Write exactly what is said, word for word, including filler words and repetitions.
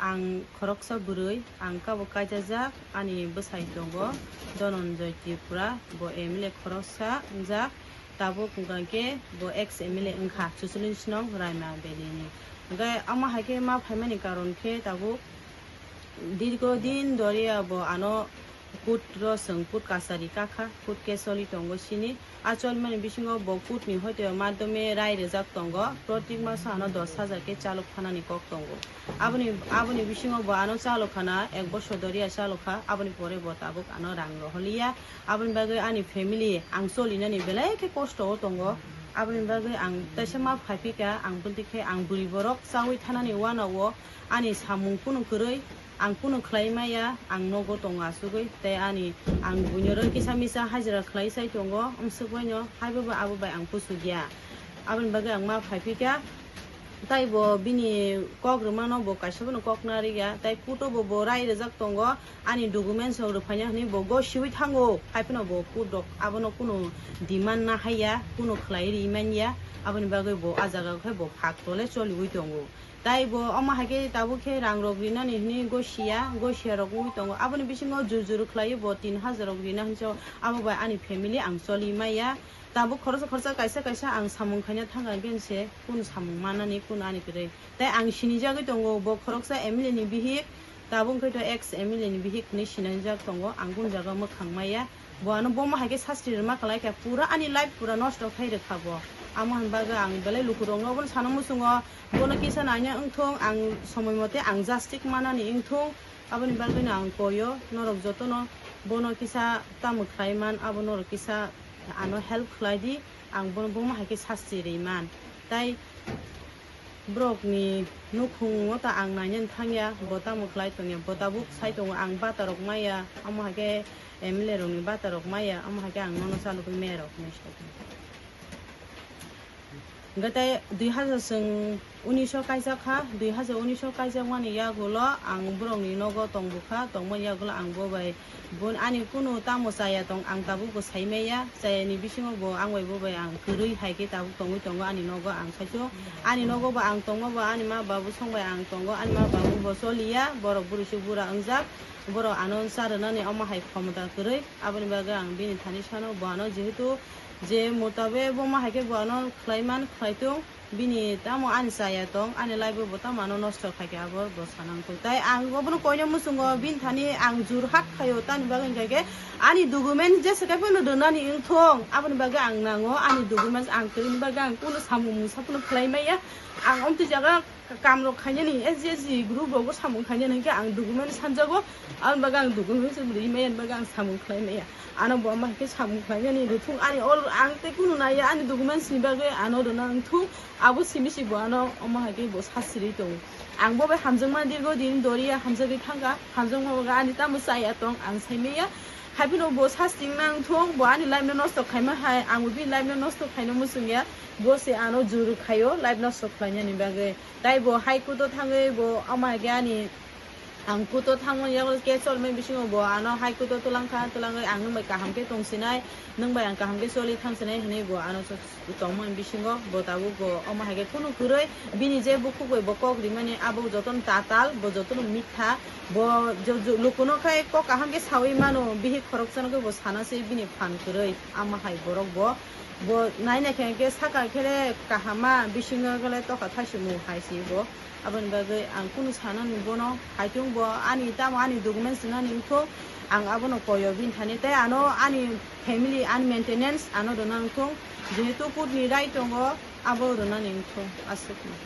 Ang khoroksa bwrwi, ang kabo kaijajak, ani bwsai tongo Dhananjay Tripura, bo M L A khoroksa wngjak, tabuk hwnkha khe bo ex M L A wngkha, chuchulin swnong Raima Valley ni. Hwnkhe omo hai khe ma phaimani karon khe tabuk dirgo din doriya bo ano court ro chwng court kachari kakha, court case choli tongo sini. A cholimani bisingo bo court ni hoite madhyome rai rijak tongo, protik maso ano dos hajar khe chalok phanani kok tongo. Aboni, aboni bisingo bo ano chalok khana, ek bosor doriya chalok kha, aboni pore bo tabuk ano rang roholiya. Aboni bagwi ani family ang cholinani belai khe kosto o tongo. Aboni bagwi ang teisa ma phaiphika, ang bwldi khe ang bwrwi borok chaui thanani uanao ani samung kunu kwrwi, ang kunu khlai maya, ang nogo tongo asugwi, tei ani, ang buino ro kisa misa hajira khlai sai tongo, amsukbaino haibo bai abo bai ang kuchuk ya. Aboni bagwi ang ma phaiphika, tei bo bini kok rwmano bo kaisa bono kok narwkya, tei kuto bo, bo rai rijak tongo, ani documents rok rwphaina hwnwi bo gosiwi thango, haiphano bo court rok abono kunu demand na haiya, kunu khlai ri manya, aboni bagwi bo a jaga khe bo phak tole choliwi tongo. Tai bo omo hai khe tabuk khe rang rok rinani hwnwi gosiya, gosiya rok wngwi tongo. Aboni bisingo jur jur khlaiwi bo tin hajar rok rina hwnwi abo bai ani family ang choli maya. Tabuk khoroksa khoroksa kaisa kaisa ang samung khaina thang kha, hwnkhe se kunu samung manani, kunu ani kwrwi. Tai ang sinijagwi tongo, bo khoroksa M L A ni bihik, tabuk wngkhe to ex M L A ni bihik hwnwi sinijak tongo, ang kunu jaga mwkhang maya. Bo ano bomo hai khe sasti rwma kwlai kha, pura ani life pura nosto khai rwkha bo. Amo hwn bagwi ang belai lukurokno obono sana muchungo, bono kisa naina wngthung, ang somoi mote ang justice manani wngthung, aboni bagwino ang koyo norok jotono bono kisa tamo khlai man, abo norok kisa ano help khlai di, ang bono bomo hai khe sasti rwi man. Tai Borokni nukhungo ta ang nainani thangya, bo tamo khlai tongya, bo tabuk sai tongo, ang bata rok maya, omo hai khe M L A rokni bata rok maya, omo hai khe ang nono chalogwi maya rok hinwi sai tongo. Hwnkhe tei dui hajar chwng unis o kaijak kha, dui hajar unis o kaijakmani yagulo ang borokni nogo tong bwkha, tongmani yagulo ang bo bai Bo ani kunu tamo chaya tong, ang tabuk bo sai maya, chaya ni bisingo bo ang bai bo bai ang kwrwi hai khe tabuk tongwi tongo ani nogo ang saicho. Ani nogo bo ang tongma bo ani ma babu song bai ang tongo, ani ma babu bo choliya, borok bwrwi se bura wngjak, borok ano cha rwnani omo hai khomota kwrwi, aboni bagwi ang bini thani sano bo ano jehetu je motabe bo ma hai khe bo ano khlai man khlai tong. Bini tamo ani chaya tong, ani life bo tamo ano nosto khai khe abo bo sanang tong. Tai ang obono koina muchungo bini thani ang jurhat khaio, tani bagwi hwnkha khe ani document jesa khai phano rwnani wngthong, aboni bagwi ang nango ani documents ang kwrwini bagwi ang kunu samung mungsa phano khlai maya. Ang omtwi jaga kam rok khainani S G S G group rogo samung khainani hwnkhe ang document sanjago, aboni bagwi ang document rwi maya, bagwi ang samung khlai maya. Ano bo ama hai khe samung khlainani rwthung ani all ang tei kunu naiya ani documents ni bagwi ano rwna wngthung abo simi si bo ano omo hai khe bo sasirwi tongo. Ang bo bai hamjakma dirgo din doriya hamjagwi thangkha, hamjakma bagwi ani tamo chaya tong ang sai maya. Haiphano bo sasting nang thung bo ani life no nosto khaima hai ang bo bini life no nosto khaina muchung ya, bo se ano juru khaio life nosto khlainani bagwi. Tai bo high court o thangwi bo omo hai khe ani Ang court o thangmani yago case cholmani bisingo bo ano high court o twlang kha, twlangwi ang nwng bai kaham khe tong sinai, nwng bai ang kaham khe choli thang sinai hwnwi bo ano tongmani bisingo bo tabuk bo omo hai khe kunu kwrwi bini je bukhuk bai bo kok rimani abo jotono tatal, bo jotono mitha, bo jo-, jo-, lukuno khai kok kaham khe saui mano, bihik khoroksano khe bo sana se bini phan kwrwi, ama hai borok bo, bo nai nai khe saka khe kahama bisingo khe tokha thaisimo hai si bo. Aboni bagwi ang kunu sanani bono, haitung bo ani tamo ani documents rwnani wngthung, ang abono koyo bini thani, tei ano ani family, ani maintenance ano rwna wngthung, jehetu court ni rai tongo, abo rwnani wngthung, aswkno.